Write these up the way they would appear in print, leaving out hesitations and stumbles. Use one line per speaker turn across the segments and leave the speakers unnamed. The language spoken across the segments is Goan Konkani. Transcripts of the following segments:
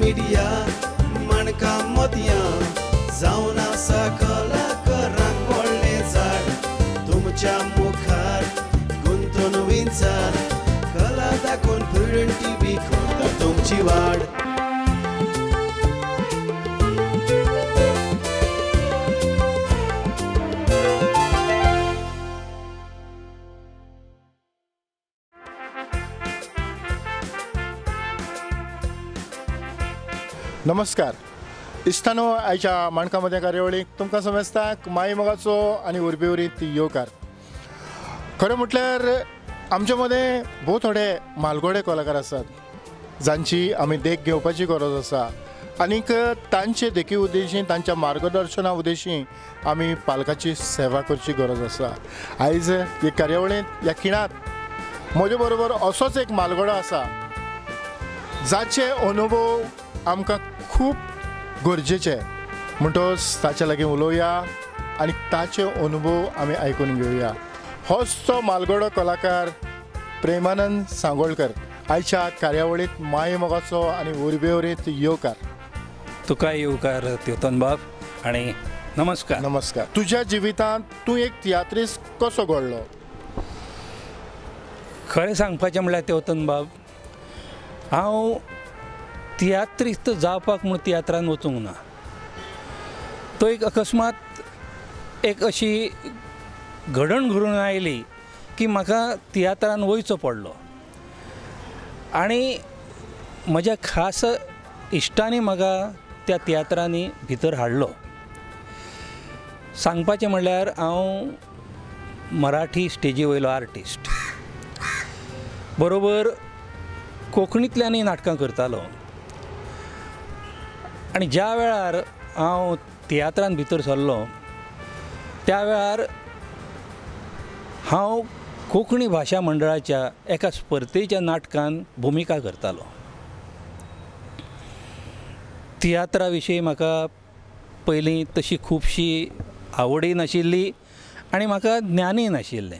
मिडिया माणका मोतयां जावन आसा कलाकारांक व्हडलें झाड तुमच्या मुखार गुंतून विंचार कला दाखोवन प्रुडंट टीव्ही करता तुमची वाड.
नमस्कार इश्टानो, आयच्या माणका मदें कार्यावळीक तुमकां समजता माई मोगाचो आनी उर्बेवरीत येवकार. खरें म्हटल्यार आमच्या मदें भोव थोडे मालगोडे कलाकार आसात जांची आमी देख घेवपाची गरज आसा आनीक तांचे देखी उद्देशी तांच्या मार्गदर्शना उद्देशी आमी पालकाची सेवा करची गरज आसा. आयज हे कार्यावळींत ह्या खिणांत म्हजे बरोबर असोच एक मालगोडो आसा जाचे अनुभव आमकां खूब गरजेचे, म्हणटकच ताचे लागीं उलोवया आनी ताचे अनुभव आमी आयकून घेवया. होच तो मालगोडो कलाकार प्रेमानंद सांगोळकर. आयच्या कार्यावळींत माये मोगाचो आनी उर्बेवरीत येवकार.
तुका येवकार तेवतन बाब आनी नमस्कार.
नमस्कार. तुज्या जिवितांत तूं एक तियात्रिस्त कसो घडलो?
खरें सांगपाचें म्हणल्यार तेवतन बाब, हांव तियात्रिस्त जावपाक म्हूण तियात्रान वचूंक ना. तो एक अकस्मात एक अशी घडण घडून आयली की म्हाका तियात्रान वयचो पडलो आनी म्हज्या खास इश्टांनी म्हाका त्या तियात्रांनी भितर हाडलो. सांगपाचें म्हणल्यार हांव मराठी स्टेजी वयलो आर्टिस्ट, बरोबर कोंकणींतल्यानूय नाटकां करतालो आनी ज्या वेळार हांव तियात्रान भितर सरलो त्या वेळार हांव कोंकणी भाशा मंडळाच्या एका स्पर्धेच्या नाटकान भुमिका करतालो. तियात्रा विशीं म्हाका पयलीं तशी खुबशी आवडय नाशिल्ली आनी म्हाका ज्ञानय नाशिल्लें,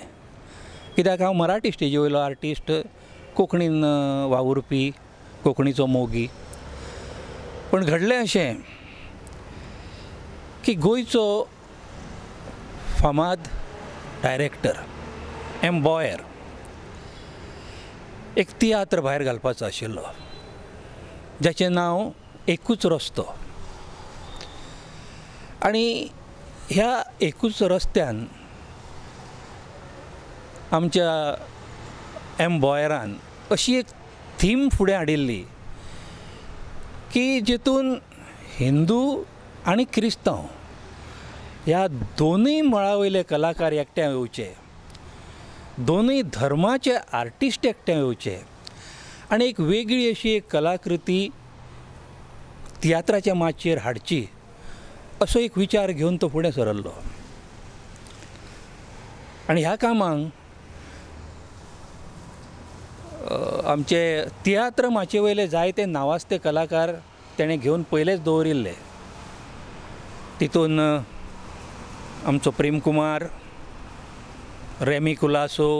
कित्याक हांव मराठी स्टेजी वयलो आर्टिस्ट, कोंकणीन वावुरपी, कोंकणीचो मोगी. पूण घडलें अशें की गोंयचो फामाद डायरेक्टर एम बॉयर एक तियात्र भायर घालपाचो आशिल्लो जाचें नांव एकूच रस्तो. आनी ह्या एकूच रस्त्यान आमच्या एम बॉयरान अशी एक थीम फुडें हाडिल्ली की जितून हिंदू आनी क्रिस्तांव ह्या दोनूय मळा वयले कलाकार एकठांय येवचे, दोनूय धर्माचे आर्टिस्ट एकठांय येवचे आनी एक वेगळी अशी एक कलाकृती तियात्राच्या माचयेर हाडची असो एक विचार घेवन तो फुडें सरल्लो. आनी ह्या कामाक आमचे तियात्र माचये वयले जायते नावाजते कलाकार तेणें घेवन पयलेच दवरिल्ले. तितून आमचो प्रेमकुमार, रेमी कुलासो,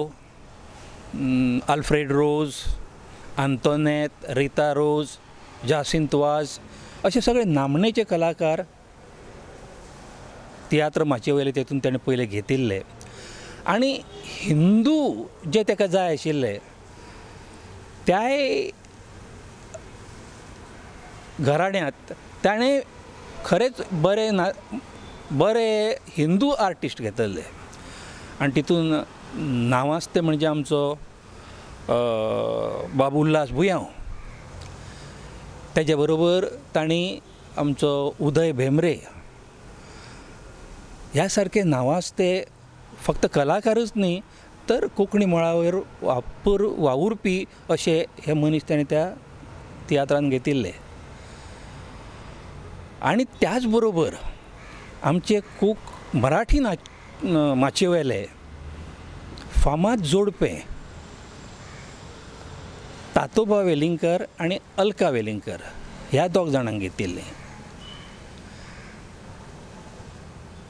आल्फ्रेड रोज, आंतोनेत, रिता रोज, जासिंत वाज अशे सगळे नामनेचे कलाकार तियात्र माचये वयले तेतून तेणें पयले घेतिल्ले. आनी हिंदू जे ताका जाय आशिल्ले त्याय घराण्यांत ताणें खरेंच बरे ना बरे हिंदू आर्टिस्ट घेतले आनी तितून नांवाजते म्हणजे आमचो बाब उल्हास बुयांव, तेजे बरोबर तांणी आमचो उदय भेंब्रे ह्या सारके नांवाजते फक्त कलाकारच न्ही तर कोंकणी मळावयर वावुरपी अशे हे मनीस ताणें त्या तियात्रान घेतिल्ले. आनी त्याच बरोबर आमचे मराठी माचये वयले फामाद जोडपें तातोबा वेलिंगकर आनी अलका वेलिंगकर ह्या दोग जाणांक घेतिल्लें.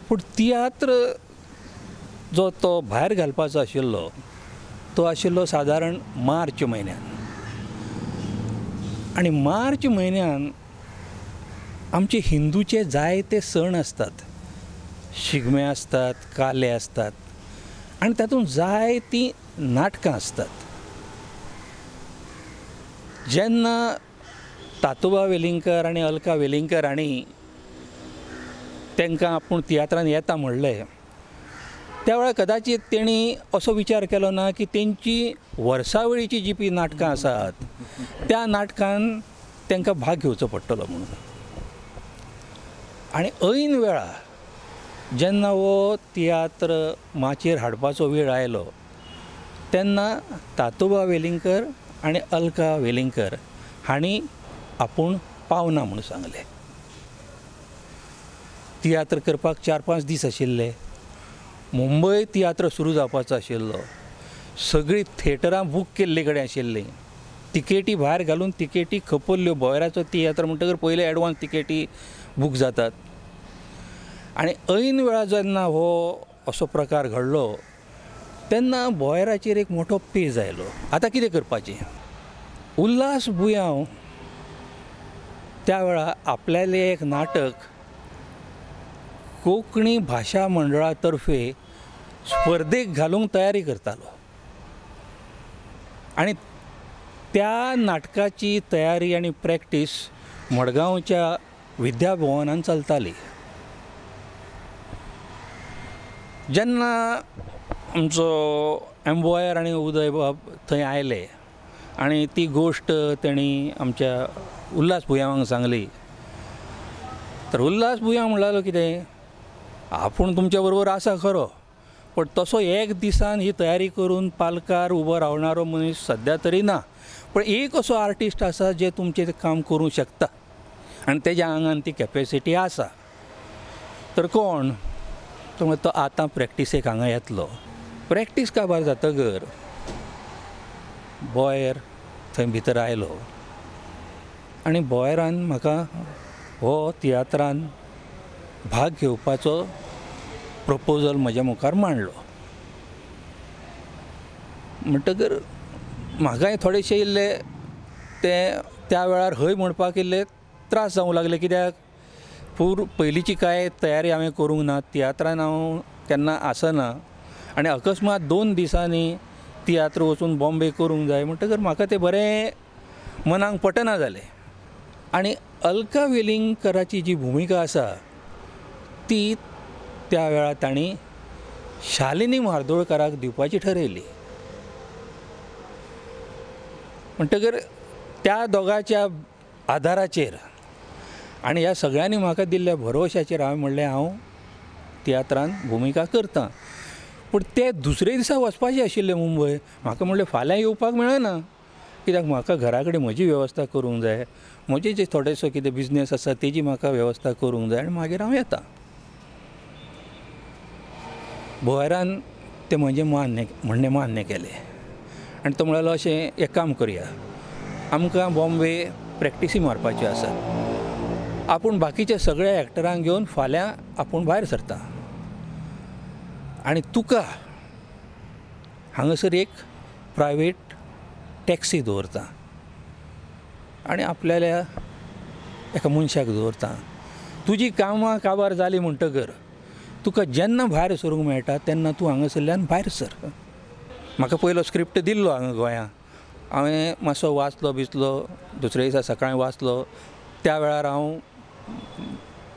पूण तियात्र जो तो भायर घालपाचो आशिल्लो तो आशिल्लो सादारण मार्च म्हयन्यान आनी मार्च म्हयन्यान आमचे हिंदूचे जायते सण आसतात, शिगमे आसतात, काले आसतात आनी तातूंत जायतीं नाटकां आसतात. जेन्ना तातोबा वेलिंगकर आनी अलका वेलिंगकर हांणी तांकां आपूण तियात्रान येता म्हणलें त्या वेळार कदाचीत तेणी असो विचार केलो ना की तेंची वर्सावळीची जी पी नाटकां आसात त्या नाटकान तांकां भाग घेवचो पडटलो म्हणून. आनी ऐन वेळा जेन्ना हो तियात्र माचयेर हाडपाचो वेळ आयलो तेन्ना तातोबा वेलिंगकर आनी अलका वेलिंगकर हांणी आपूण पावना म्हूण सांगलें. तियात्र करपाक 4-5 दीस आशिल्ले, मुंबय तियात्र सुरू जावपाचो आशिल्लो, सगळीं थिएटरां बूक केल्ले कडेन आशिल्लीं, तिकेटी भायर घालून तिकेटी खपल्ल्यो. बोयराचो तियात्र म्हणटकर पयले एडवांस तिकेटी बूक जातात. आनी ऐन वेळार जेन्ना हो असो प्रकार घडलो तेन्ना बोयराचेर एक मोठो पेज आयलो, आतां कितें करपाचें. उल्हास बुयांव त्या वेळार आपल्यालें एक नाटक कोंकणी भाशा मंडळा तर्फे स्पर्धेक घालूंक तयारी करतालो आनी त्या नाटकाची तयारी आनी प्रॅक्टीस मडगांवच्या विद्याभवनान चलताली. जेन्ना आमचो एम्बॉयर आनी उदयबाब थंय आयले आनी ती गोश्ट तेणी आमच्या उल्हास बुयांवांक सांगली तर उल्हास बुयांव म्हणलो कितें, आपूण तुमच्या बरोबर आसा खरो, पण तसो एक दिसान ही तयारी करून पालकार उबो रावणारो मनीस सद्या तरी ना, पण एक असो आर्टिस्ट आसा जे तुमचें काम करूंक शकता आनी तेज्या आंगान ती कॅपेसिटी आसा. तर कोण तो तो आतां प्रॅक्टिसेक हांगा येतलो. प्रॅक्टीस काबार जातकर बॉयर थंय भितर आयलो आनी बॉयरान म्हाका हो तियात्रान भाग घेवपाचो प्रपोजल म्हज्या मुखार मांडलो. म्हणटकर म्हाकाय थोडेशें इल्लें तें त्या वेळार हय म्हणपाक इल्लें त्रास जावंक लागले, कित्याक पूर पयलींची कांय तयारी हांवें करूंक ना, तियात्रान हांव केन्ना आसना आनी अकस्मात 2 दिसांनी तियात्र वचून बॉम्बे करूंक जाय म्हणटकर म्हाका तें बरें मनाक पटना जालें. आनी अलका वेलिंगकराची जी भुमिका आसा ती त्या वेळार तांणी शालिनी म्हार्दोळकराक दिवपाची ठरयली. म्हणटकर त्या दोगांच्या आदाराचेर आनी ह्या सगळ्यांनी म्हाका दिल्ल्या भरवशाचेर हांवें म्हणलें हांव तियात्रान भुमिका करतां. पूण ते दुसरे दिसा वचपाचें आशिल्लें मुंबय, म्हाका म्हणलें फाल्यां येवपाक मेळना कित्याक म्हाका घरा कडेन म्हजी वेवस्था करूंक जाय, म्हजे जे थोडेसो कितें बिजनेस आसा तेजी म्हाका वेवस्था करूंक जाय आनी मागीर हांव येता. भोयरान तें म्हजें मान्य म्हणणें मान्य केलें आनी तो म्हणलो अशें एक काम करया, आमकां बॉम्बे प्रॅक्टिसी मारपाच्यो आसात, आपूण बाकीच्या सगळ्या एक्टरांक घेवन फाल्यां आपूण भायर सरता आनी तुका हांगासर एक प्रायवेट टॅक्सी दवरता आनी आपल्याल्या एका मनशाक दवरता, तुजी कामां काबार जाली म्हणटकर तुका जेन्ना भायर सरूंक मेळटा तेन्ना तूं हांगासरल्यान भायर सर. म्हाका पयलो स्क्रिप्ट दिल्लो हांगा गोंया, हांवें मातसो वाचलो बिचलो, दुसरे दिसा सकाळीं वाचलो. त्या वेळार हांव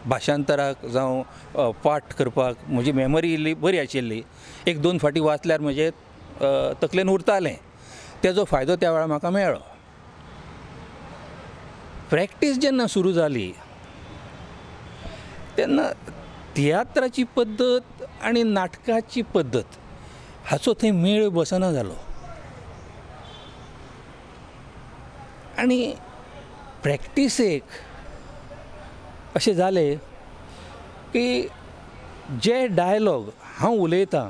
भाशांतराक जावं पाठ करपाक म्हजी मेमरी इल्ली बरी आशिल्ली, 1-2 फावटी वाचल्यार म्हजे तकलेन उरतालें, तेजो फायदो त्या वेळार म्हाका मेळ्ळो. प्रॅक्टीस जेन्ना सुरू जाली तेन्ना तियात्राची पद्दत आनी नाटकाची पद्दत हाचो थंय मेळ बसना जालो आनी प्रॅक्टिसेक अशें जालें की जे डायलॉग हांव उलयतां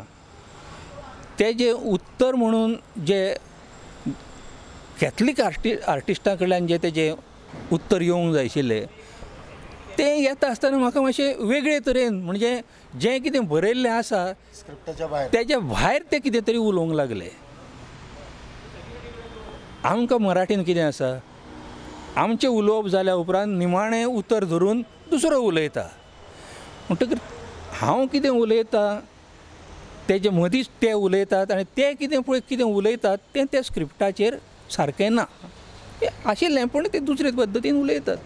तेजें उत्तर म्हणून जे कॅथलीक आर्टिस्टां कडल्यान जे तेजें उत्तर येवंक जाय आशिल्लें तें येता आसतना म्हाका मातशें वेगळे तरेन, म्हणजे जें कितें बरयल्लें आसा
स्क्रिप्टाच्या भायर
तेज्या भायर तें कितें तरी उलोवंक लागले. आमकां मराठीन कितें आसा, आमचें उलोवप जाल्या उपरांत निमाणें उतर धरून दुसरो उलयता. म्हणटकीर हांव कितें उलयता तेजे मदींच ते उलयतात आनी ते कितें पळय कितें उलयतात तें त्या स्क्रिप्टाचेर सारकें ना आशिल्लें, पूण ते दुसरे पद्दतीन उलयतात.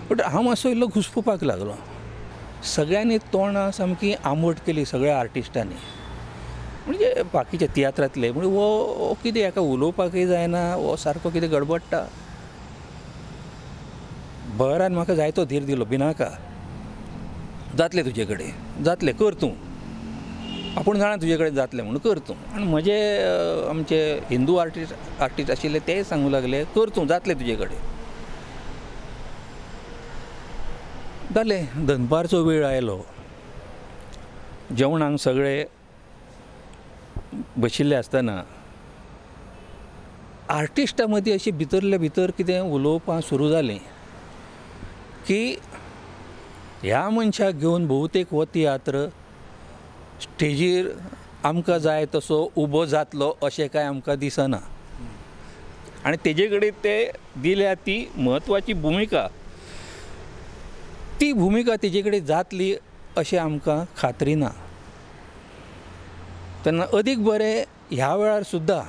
बट हांव मातसो इल्लो घुस्पुपाक लागलो. सगळ्यांनी तोंडां सामकी आंबट केली सगळ्या आर्टिस्टांनी, म्हणजे बाकीच्या तियात्रांतले, म्हणजे हो कितें हेका उलोवपाकय जायना, हो सारको कितें गडबडटा. बरान म्हाका जायतो धीर दिलो, भिनाका, जातलें तुजे कडेन, जातलें, कर तूं, आपूण जाणा तुजे कडेन जातलें म्हणून कर तूं. आनी म्हजे आमचे हिंदू आर्टिस्ट आशिल्ले तेय सांगूं लागले, कर तूं, जातलें तुजे कडेन. जालें, दनपारचो वेळ आयलो, जेवणाक सगळे बशिल्ले आसतना आर्टिस्टां मदीं अशी भितरले भितर कितें उलोवपां सुरू जालीं की ह्या मनशाक घेवन बहुतेक हो तियात्र स्टेजीर आमकां जाय तसो उबो जातलो अशें कांय आमकां दिसना, आनी तेजे कडेन ते दिल्या ती म्हत्वाची भुमिका, ती भुमिका तेजे कडेन जातली अशें आमकां खात्री ना. तेन्ना अदीक बरें ह्या वेळार सुद्दां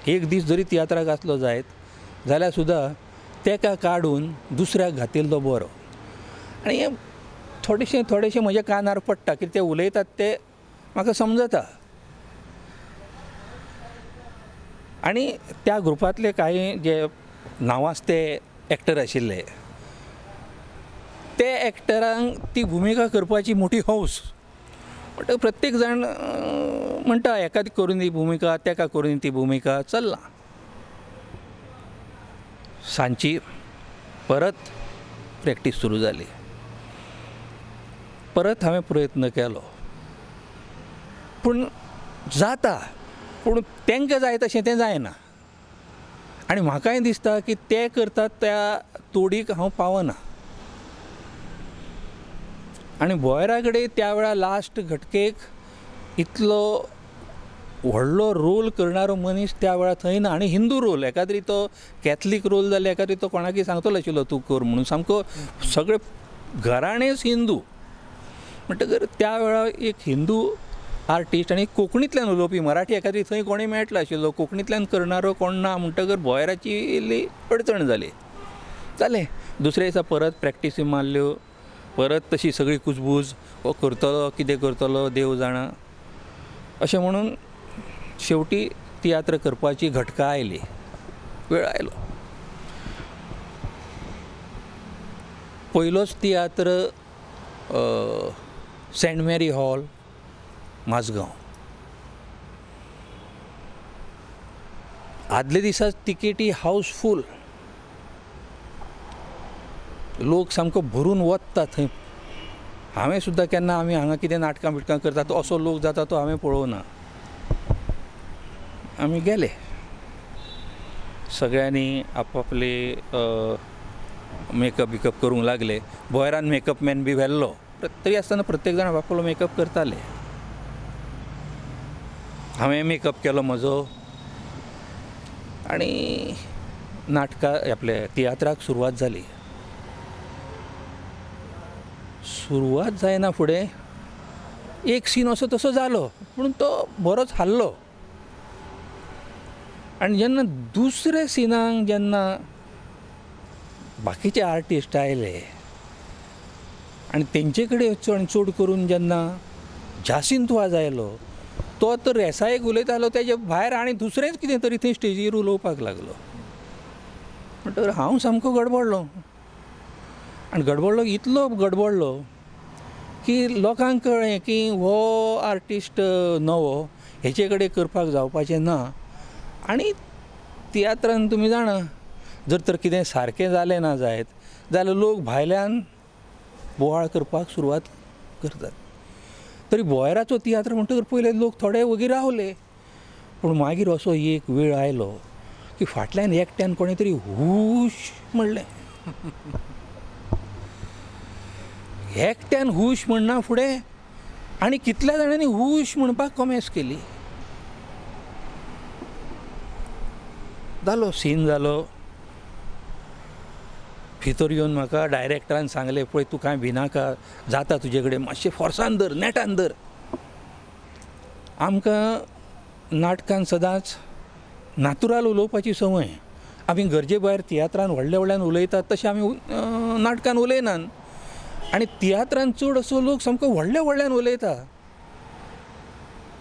एक दीस जरी तियात्राक आसलो जायत जाल्यार सुद्दां तेका काडून दुसऱ्याक घातिल्लो बरो. आनी हें थोडेशें थोडेशें म्हज्या कानार पडटा, कितें ते उलयतात ते म्हाका समजता. आनी त्या ग्रुपांतले कांय जे नांवाजते एक्टर आशिल्ले ते एक्टरांक ती भुमिका करपाची मोठी हौस. म्हणटकच प्रत्येक जाण म्हणटा हेका करून दी भुमिका, तेका करून ती भुमिका, चल्लां. सांजची परत प्रॅक्टीस सुरू जाली, परत हांवें प्रयत्न केलो, पूण जाता, पूण तांकां जाय तशें तें जायना. आनी म्हाकाय दिसता की ते करतात त्या तोडीक हांव पावना. आनी बोयरा कडेन त्या वेळार लास्ट घटकेक इतलो व्हडलो रोल करणारो मनीस त्या वेळार थंय ना. आनी हिंदू रोल, एकाद्री तो कॅथलीक रोल जाल्यार एकाद्री तो कोणाकय सांगतलो आशिल्लो तूं कर म्हणून, सामको सगळे घराणेच हिंदू. म्हणटकर त्या वेळार एक हिंदू आर्टिस्ट आनी कोंकणींतल्यान उलोवपी, मराठी एकाद्री थंय कोणूय मेळटलो आशिल्लो, कोंकणींतल्यान करणारो कोण ना, म्हणटकर बोयराची इल्ली अडचण जाली. जालें, दुसऱ्या दिसा परत प्रॅक्टिसी मारल्यो, परत तशी सगळी कुजबूज, हो करतलो कितें करतलो देव जाणा अशें म्हणून शेवटी तियात्र करपाची घटका आयली, वेळ आयलो. पयलोच तियात्र सेंट मेरी हॉल, माझगांव. आदले दिसा तिकेटी हावसफूल, लोक सामको भरून वता थंय. हांवें सुद्दां केन्ना आमी हांगा कितें नाटकां बिटकां करतात असो लोक जाता तो हांवें पळोवना. आमी गेले, सगळ्यांनी आपापले मेकअप बिकअप करूंक लागले. बोयरान मेकअप मॅन बी व्हेल्लो, तरी आसतना प्रत्येक जाण आपापलो मेकअप करताले. हांवें मेकअप केलो म्हजो आनी नाटका आपल्या तियात्राक सुरवात जाली. सुरवात जायना फुडें एक सीन असो तसो जालो, पूण तो बरोच हाल्लो. आनी जेन्ना दुसऱ्या सिनाक जेन्ना बाकीचे आर्टिस्ट आयले आनी तेंचे कडेन चड चड करून जेन्ना जासिंत वाज आयलो, तो तर रेसायक उलयतालो तेजे भायर आनी दुसरेंच कितें तरी थंय स्टेजीर उलोवपाक लागलो. म्हणटकर हांव सामको गडबडलो, आनी गडबडलो इतलो गडबडलो की लोकांक कळ्ळें की हो आर्टिस्ट नवो, हेचे कडेन करपाक जावपाचें ना. आनी तियात्रान तुमी जाणा, जर तर कितें सारकें जालें ना जायत जाल्यार लोक भायल्यान बोवाळ करपाक सुरवात करतात. तरी बोयराचो तियात्र म्हणटकर पयले लोक थोडे वगी रावले, पूण मागीर असो एक वेळ आयलो की फाटल्यान एकट्यान कोणें तरी हूश म्हणलें. एकट्यान हूश म्हणना फुडें आनी कितल्या जाणांनी हूश म्हणपाक कोमेस केली. जालो सीन जालो, भितर येवन म्हाका डायरेक्टरान सांगलें, पळय तूं कांय भिनाका, जाता तुजे कडेन, मातशें फोर्सान धर, नेटान धर. आमकां नाटकान सदांच नातुराल उलोवपाची संवय. आमी गरजे भायर तियात्रान व्हडल्या व्हडल्यान उलयतात तशें आमी नाटकान उलयनात. आनी तियात्रान चड असो लोक सामको व्हडल्या व्हडल्यान उलयता.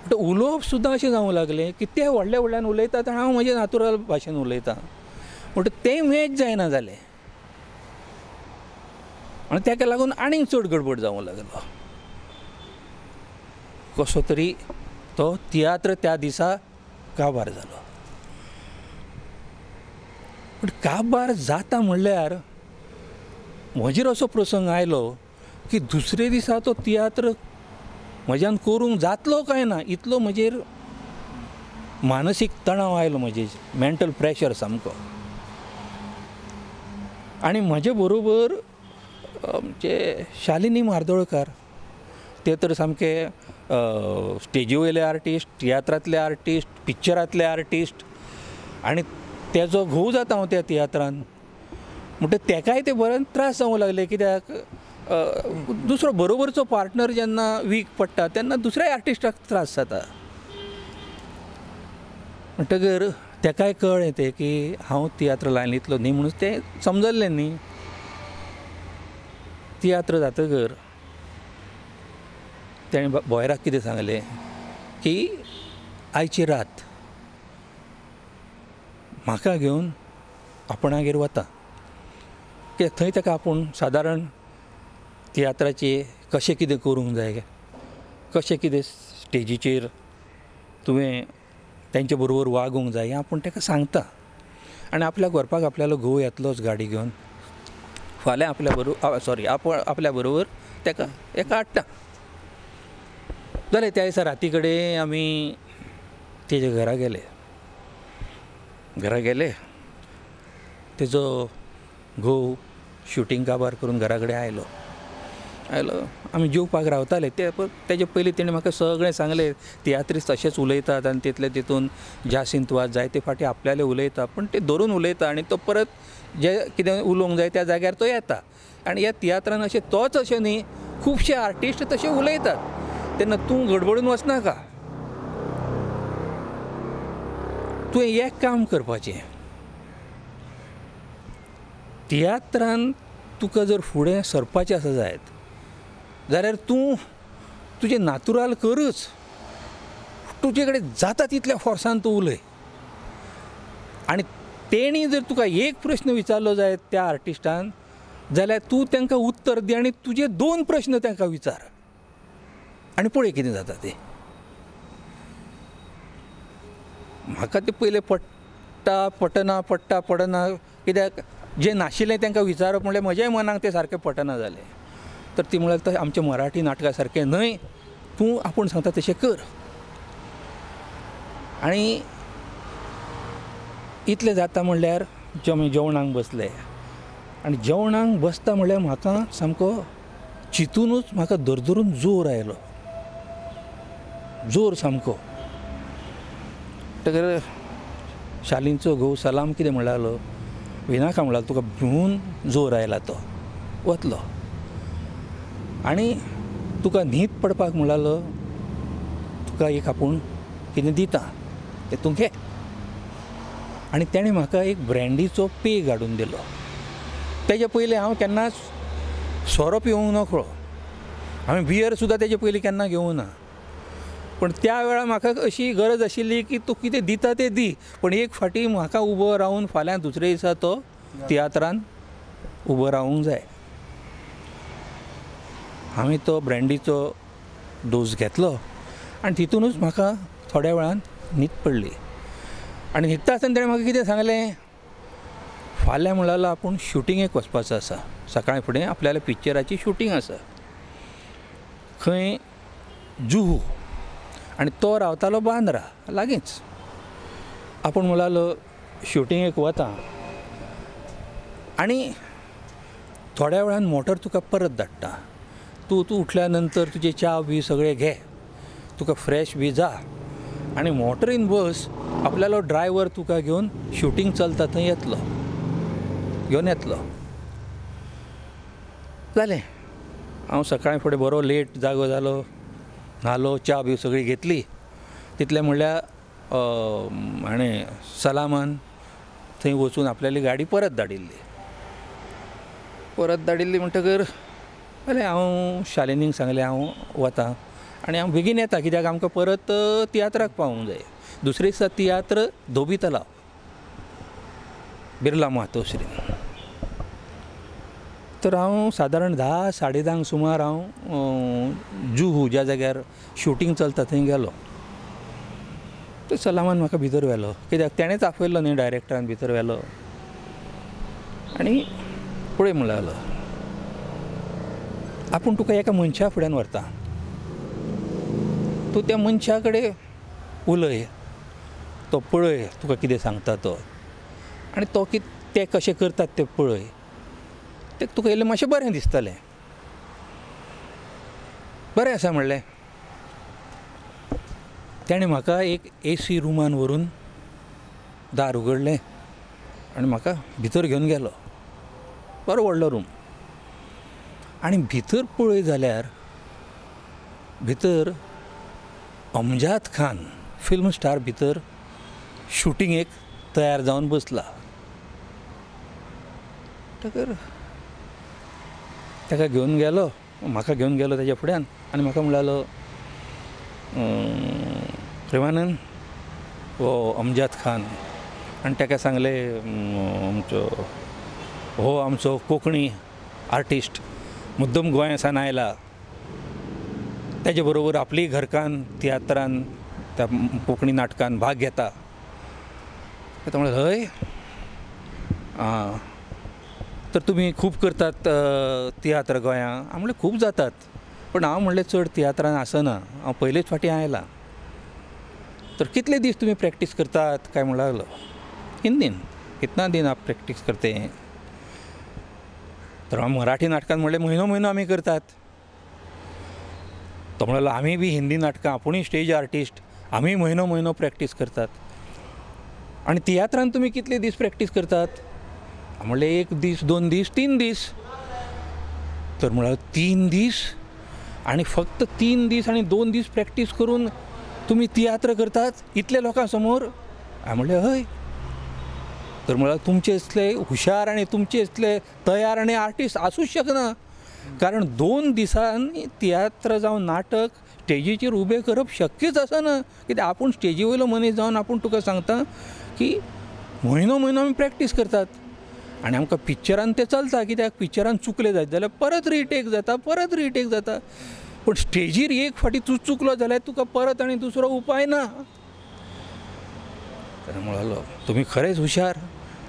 उलोवप सुद्दां अशें जावंक लागलें की ते व्हडल्या व्हडल्यान उलयतात आनी हांव म्हजे नातुराल भाशेन उलयतां, म्हणटकच तें मॅच जायना जालें आनी ताका लागून आनीक चड गडबड जावंक लागलो. कसो तरी तो तियात्र त्या दिसा काबार जालो. पूण काबार जाता म्हणल्यार म्हजेर असो प्रसंग आयलो की दुसरे दिसा तो तियात्र म्हज्यान करूंक जातलो काय ना इतलो म्हजेर मानसीक तणाव आयलो, म्हजेर मेंटल प्रेशर सामको. आनी म्हजे बरोबर आमचे शालिनी म्हार्दोळकार, ते तर सामके स्टेजी वयले आर्टिस्ट, तियात्रांतले आर्टिस्ट, पिक्चरांतले आर्टिस्ट, आनी तेजो घोव जाता हांव त्या तियात्रान. म्हणटकच तेकाय ते बरें त्रास जावंक लागले, कित्याक दुसरो बरोबरचो पार्टनर जेन्ना वीक पडटा तेन्ना दुसऱ्या आर्टिस्टाक त्रास जाता. म्हणटकर तेकाय कळ्ळें तें की हांव तियात्र लायनींतलो न्ही म्हणून तें समजल्लें न्ही. तियात्र जातकर तेणें बॉयराक कितें सांगलें की आयची रात म्हाका घेवन आपणागेर वता, कित्याक थंय ताका आपूण सादारण तियात्राचे कशें कितें करूंक जाय, कशें कितें स्टेजीचेर तुवें तेंचे बरोबर वागूंक जाय हें आपूण ताका सांगता. आनी आपल्याक व्हरपाक आपल्यालो घोव येतलोच गाडी घेवन, फाल्यां आपल्या बरोबर सॉरी आपल्या बरोबर ताका एका हाडटा. जालें, त्या दिसा राती कडेन आमी तेज्या घरा गेले. घरा गेले, तेजो घोव शुटींग काबार करून घरा कडेन आयलो. आयलो, आमी जेवपाक रावताले. ते तेजे पयलीं तेणें म्हाका सगळें सांगलें, तियात्रिस्त अशेंच उलयतात आनी तितले तितून जासींत वाज जायते फावटी आपल्याले उलयता, पूण ते धरून उलयता आनी तो परत जे कितें उलोवंक जाय त्या जाग्यार तो येता. आनी ह्या तियात्रान अशें तोच अशें न्ही, खुबशे आर्टिस्ट तशे उलयतात. तेन्ना तूं गडबडून वचनाका, तुवें एक काम करपाचें, तियात्रान तुका जर फुडें सरपाचें आसा जायत जाल्यार तूं तुजें नातुराल करूच, तुजे कडेन जाता तितल्या फोर्सान तूं उलय. आनी तेणी जर तुका एक प्रश्न विचारलो जायत त्या आर्टिस्टान जाल्यार तूं तांकां उत्तर दी आनी तुजे दोन प्रश्न तांकां विचार आनी पळय कितें जाता तें. म्हाका तें पयलें पडटा पटना पडटा पडना, कित्याक जें नाशिल्लें तांकां विचारप म्हणल्यार म्हज्याय मनाक तें सारकें पटना जालें. तर ती म्हणल्यार तशें आमच्या मराठी नाटका सारकें न्हय, तूं आपूण सांगता तशें कर. आनी इतलें जाता म्हणल्यार आमी जेवणाक बसले आनी जेवणाक बसता म्हणल्यार म्हाका सामको चिंतुनूच म्हाका दरदरून जोर आयलो, जोर सामको. म्हणटकर शालींचो घोव सलाम कितें म्हणलो, विनाका म्हणला तुका भिवून जोर आयला तो वतलो आनी तुका न्हीद पडपाक म्हणलो तुका एक आपूण कितें दिता तें तूं घे. आनी तेणें म्हाका एक ब्रँडीचो पेग हाडून दिलो. तेजे पयलीं हांव केन्नाच सोरो पिवंक नकळो, हांवें बियर सुद्दां तेजे पयलीं केन्ना घेवंक ना. पूण त्या वेळार म्हाका अशी गरज आशिल्ली की तूं कितें दिता तें दी, पूण एक फावटी म्हाका उबो रावन फाल्यां दुसरे दिसा तो तियात्रान उबो रावूंक जाय. हांवें तो ब्रँडीचो डोस घेतलो आनी तितूनच म्हाका थोड्या वेळान न्हीद पडली. आनी न्हिदता आसतना तेणें म्हाका कितें सांगलें, फाल्यां म्हणल्यार आपूण शुटिंगेक वचपाचो आसा, सकाळीं फुडें आपल्याल्या पिक्चराची शुटींग आसा खंय जुहू, आनी तो रावतालो बांद्रा लागींच. आपूण म्हणलो शुटिंगेक वता आनी थोड्या वेळान मोटर तुका परत धाडटा, तूं तूं उठल्या नंतर तुजें च्या बी सगळें घे, तुका फ्रेश बी जा आनी मोटरीन बस, आपल्यालो ड्रायवर तुका घेवन शुटींग चलता थंय येतलो, घेवन येतलो. जालें, हांव सकाळीं फुडें बरो लेट जागो जालो, न्हालो, च्या बी सगळी घेतली. तितलें म्हणल्यार हाणें सलामान थंय वचून आपल्याली गाडी परत धाडिल्ली. परत धाडिल्ली म्हणटकर जालें, हांव शालिनीक सांगलें हांव वता आनी हांव बेगीन येता कित्याक आमकां परत तियात्राक पावूंक जाय. दुसरे दिसा तियात्र धोबी तलाव बिर्ला मातोश्री. तर हांव सादारण 10 साडे 10 सुमार हांव जुहू ज्या जाग्यार शुटींग चलता थंय गेलो. तर सलामान म्हाका भितर व्हेलो, कित्याक तेणेंच आपयल्लो न्ही डायरेक्टरान, भितर व्हेलो आनी पळय म्हणूंक लागलो, आपूण तुका एका मनशा फुड्यान व्हरता, तूं त्या मनशा कडेन उलय, तो पळय तुका कितें सांगता तो, आनी तो ते कशें करतात तें पळय, तें तुका इल्लें मातशें बरें दिसतलें. बरें आसा म्हणलें. तेणें म्हाका एक एसी रुमान व्हरून दार उगडलें आनी म्हाका भितर घेवन गेलो. बरो व्हडलो रूम, आनी भितर पळय जाल्यार भितर अमजाद खान फिल्म स्टार भितर शुटिंगेक तयार जावन बसला. म्हणटकर ताका घेवन गेलो, म्हाका घेवन गेलो ताच्या फुड्यान आनी म्हाका म्हणलो, प्रेमानंद हो अमजाद खान, आनी ताका सांगलें आमचो हो आमचो कोंकणी आर्टिस्ट मुद्दम गोंया सावन आयला, ताजे बरोबर आपली घरकान्न तियात्रान त्या कोंकणी नाटकान भाग घेता. तो म्हणलें हय आं, तर तुमी खूब करतात तियात्र गोंया? हांव म्हणलें खूब जातात, पूण हांव म्हणलें चड तियात्रान आसना, हांव पयलेच फावटी आयलां. तर कितले दीस तुमी प्रॅक्टीस करतात काय म्हणूंक लागलो. हिंदीन, कितना दिन आप प्रॅक्टीस करते हैं? तर हांव मराठी नाटकान म्हणलें म्हयनो म्हयनो आमी करतात. तो म्हणलो आमी बी हिंदी नाटकां, आपुणूय स्टेज आर्टिस्ट, आमी म्हयनो म्हयनो प्रॅक्टीस करतात. आनी तियात्रान तुमी कितले दीस प्रॅक्टीस करतात? म्हणलें 1 दीस, 2 दीस, 3 दीस. तर म्हणल्यार 3 दीस? आनी फक्त 3 दीस आनी 2 दीस प्रॅक्टीस करून तुमी तियात्र करतात इतले लोकां समोर? हांवें म्हणलें हय. तर म्हणल्यार तुमचे इतले हुशार आनी तुमचे इतले तयार आनी आर्टिस्ट आसूंक शकना, कारण 2 दिसांनी तियात्र जावं नाटक स्टेजीचेर उबें करप शक्यच आसना. कित्याक आपूण स्टेजी वयलो मनीस जावन आपूण तुका सांगता की म्हयनो म्हयनो आमी प्रॅक्टीस करतात आनी आमकां पिक्चरान तें चलता, कित्याक पिक्चरान चुकले जायत जाल्यार परत रिटेक जाता, परत रिटेक जाता, पूण स्टेजीर एक फावटी तूं चुकलो जाल्यार तुका परत आनी दुसरो उपाय ना. तर म्हणलो तुमी खरेंच हुशार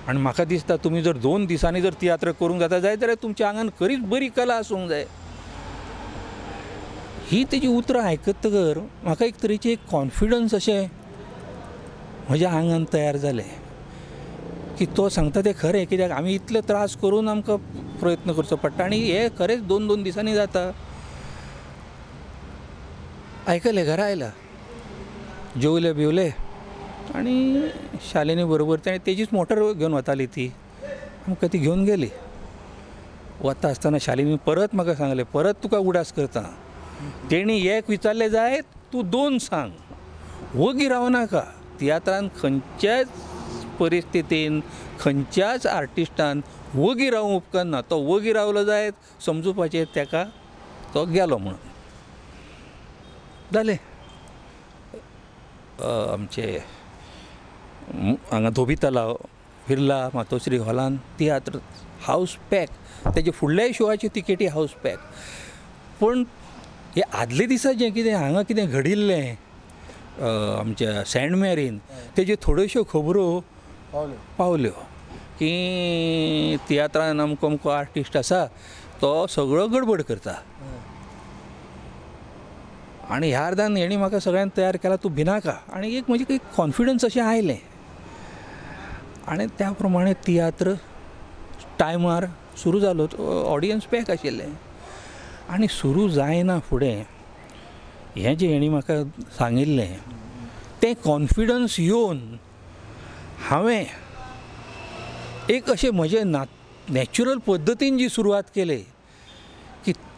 आनी म्हाका दिसता तुमी जर 2 दिसांनी जर तियात्र करूंक जाता जायत जाल्यार तुमच्या आंगान खरीच बरी कला आसूंक जाय. ही तेजी उतरां आयकतकर म्हाका एक तरेची एक कॉन्फिडन्स अशें म्हज्या आंगान तयार जालें की तो सांगता तें खरें, कित्याक आमी इतले त्रास करून आमकां प्रयत्न करचो पडटा आनी हे खरेंच 2-2 दिसांनी जाता. आयकलें, घरा आयला, जेवले बिवले आनी शालिनी बरोबर तेणें तेजीच मोटर घेवन वताली ती, आमकां ती घेवन गेली. वता आसतना शालिनी परत म्हाका सांगलें, परत तुका उडास करता, तेणी एक विचारलें जायत तूं 2 सांग, वगी रावं नाका. तियात्रान खंयच्याच परिस्थितीन खंयच्याच आर्टिस्टान वगी रावूंक उपकारना, तो वगी रावलो जायत समजुपाचें ताका तो गेलो म्हणून. जालें, आमचे हांगा धोबी तलाव बिर्ला मातोश्री हॉलान तियात्र हावस पॅक, तेजे फुडल्याय शोआच्यो तिकेटी हावस पॅक. पूण हे आदले दिसा जें कितें हांगा कितें घडिल्लें आमच्या सेंट मेरीन, तेज्यो थोड्योश्यो खबरो पावल्यो की तियात्रान अमको अमको आर्टिस्ट आसा तो सगळो गडबड करता आनी ह्या अर्दान हेणी म्हाका सगळ्यांक तयार केला, तूं भिनाका, आनी एक म्हजें एक कॉन्फिडन्स अशें आयलें आनी त्या प्रमाणे तियात्र टायमार सुरू जालो. ऑडियन्स पॅक आशिल्लें आनी सुरू जायना फुडें हें जें हेणी म्हाका सांगिल्लें तें कॉन्फिडन्स येवन हांवें एक अशें म्हजें नॅचरल पद्दतीन जी सुरवात केली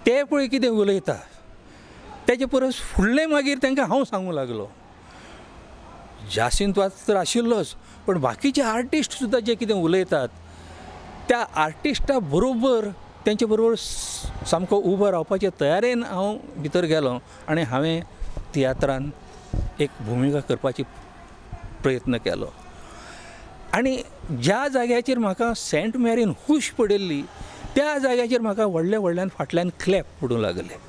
ते पळय कितें उलयता तेजे परस फुडलें मागीर तांकां हांव सांगूंक लागलो. जासींत वाज तर आशिल्लोच, पण बाकीचे आर्टिस्ट सुद्दां जे कितें उलयतात त्या आर्टिस्टा बरोबर तेंचे बरोबर सामको उबो रावपाचे तयारेन हांव भितर गेलो आनी हांवें तियात्रान एक भुमिका करपाची प्रयत्न केलो. आनी ज्या जाग्याचेर म्हाका सेंट मेरीन खूश पडिल्ली त्या जाग्याचेर म्हाका व्हडल्या व्हडल्यान फाटल्यान क्लॅप पडूंक लागले.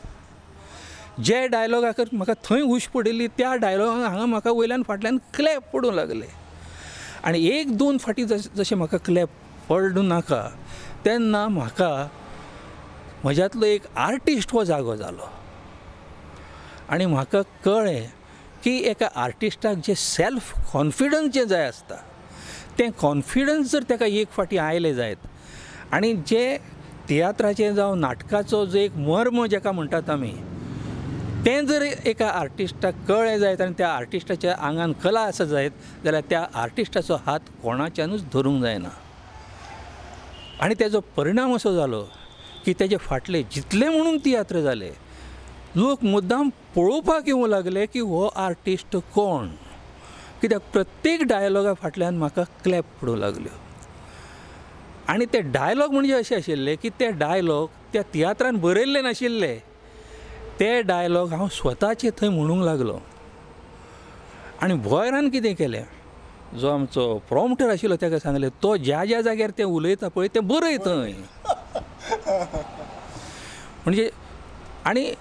जे डायलॉगाक म्हाका थंय हुश पडिल्ली त्या डायलॉगाक हांगा म्हाका वयल्यान फाटल्यान क्लॅप पडूंक लागले. आनी एक दोन फाटी जशें म्हाका क्लॅप पडूं नाका तेन्ना म्हाका म्हज्यांतलो एक आर्टिस्ट हो जागो जालो आनी म्हाका कळ्ळें की एका आर्टिस्टाक जें सेल्फ कॉन्फिडन्स जें जाय आसता तें कॉन्फिडन्स जर ताका एक फाटी आयलें जायत आनी जे तियात्राचें जावं नाटकाचो जो एक मर्म जाका म्हणटात आमी तें जर एका आर्टिस्टाक कळ्ळें जायत आनी त्या आर्टिस्टाच्या आंगान कला आसा जायत जाल्यार त्या आर्टिस्टाचो हात कोणाच्यानूच धरूंक जायना. आनी तेजो परिणाम असो जालो की तेजे फाटले जितले म्हणून तियात्र जाले लोक मुद्दाम पळोवपाक येवंक लागले की हो आर्टिस्ट कोण, कित्याक प्रत्येक डायलॉगा फाटल्यान म्हाका क्लॅप पडूंक लागल्यो. आनी ते डायलॉग म्हणजे अशे आशिल्ले की ते डायलॉग त्या तियात्रान बरयल्ले नाशिल्ले, ते डायलॉग हांव स्वताचे थंय म्हणूंक लागलो. आनी भोयरान कितें केलें, जो आमचो प्रॉम्प्टर आशिल्लो ताका सांगलें तो ज्या ज्या जाग्यार तें उलयता पळय तें बरय थंय. म्हणजे आनी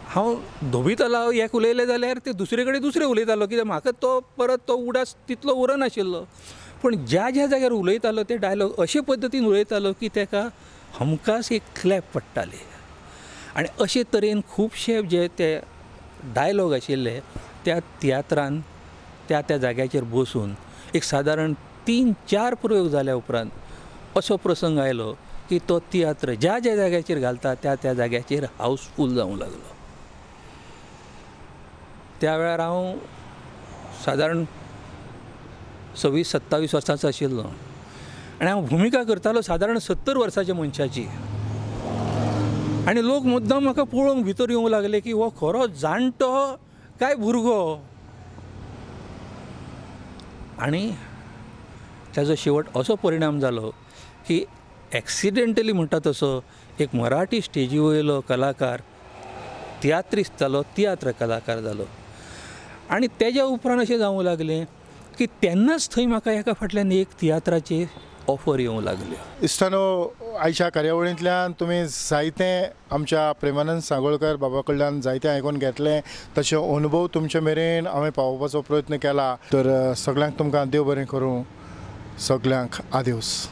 हांव धोबी तलाव एक उलयलें जाल्यार ते दुसरे कडेन दुसरें उलयतालो, कित्याक म्हाका तो परत तो उडास तितलो उरनाशिल्लो. पूण ज्या ज्या जाग्यार उलयतालो ते डायलॉग अशे पद्दतीन उलयतालो की ताका हमखास एक क्लॅप पडटाली. आनी अशे तरेन खुबशे जे ते डायलॉग आशिल्ले त्या तियात्रान त्या त्या जाग्याचेर बसून एक सादारण 3-4 प्रयोग जाल्या उपरांत असो प्रसंग आयलो की तो तियात्र ज्या ज्या जाग्याचेर घालता त्या त्या जाग्याचेर हावसफूल जावंक लागलो. त्या वेळार हांव सादारण 26-27 वर्सांचो आशिल्लो आनी हांव भुमिका करतालो सादारण 70 वर्साच्या मनशाची. आनी लोक मुद्दाम म्हाका पळोवंक भितर येवंक लागले की हो खरो जाणटो काय भुरगो. आनी ताजो शेवट असो परिणाम जालो की एक्सिडेंटली म्हणटा तसो एक मराठी स्टेजी वयलो कलाकार तियात्रिस्त जालो, तियात्र कलाकार जालो. आनी तेज्या उपरांत अशें जावंक लागलें की तेन्नाच थंय म्हाका एका फाटल्यान एक तियात्राची ऑफर येवंक लागल्यो.
इश्टानो, आयच्या कार्यावळींतल्यान तुमी जायते आमच्या प्रेमानंद सांगोळकर बाबा कडल्यान जायते आयकून घेतलें, तशे अनुभव तुमचे मेरेन हांवें पावोवपाचो प्रयत्न केला. तर सगळ्यांक तुमकां देव बरें करूं, सगळ्यांक आदेवस.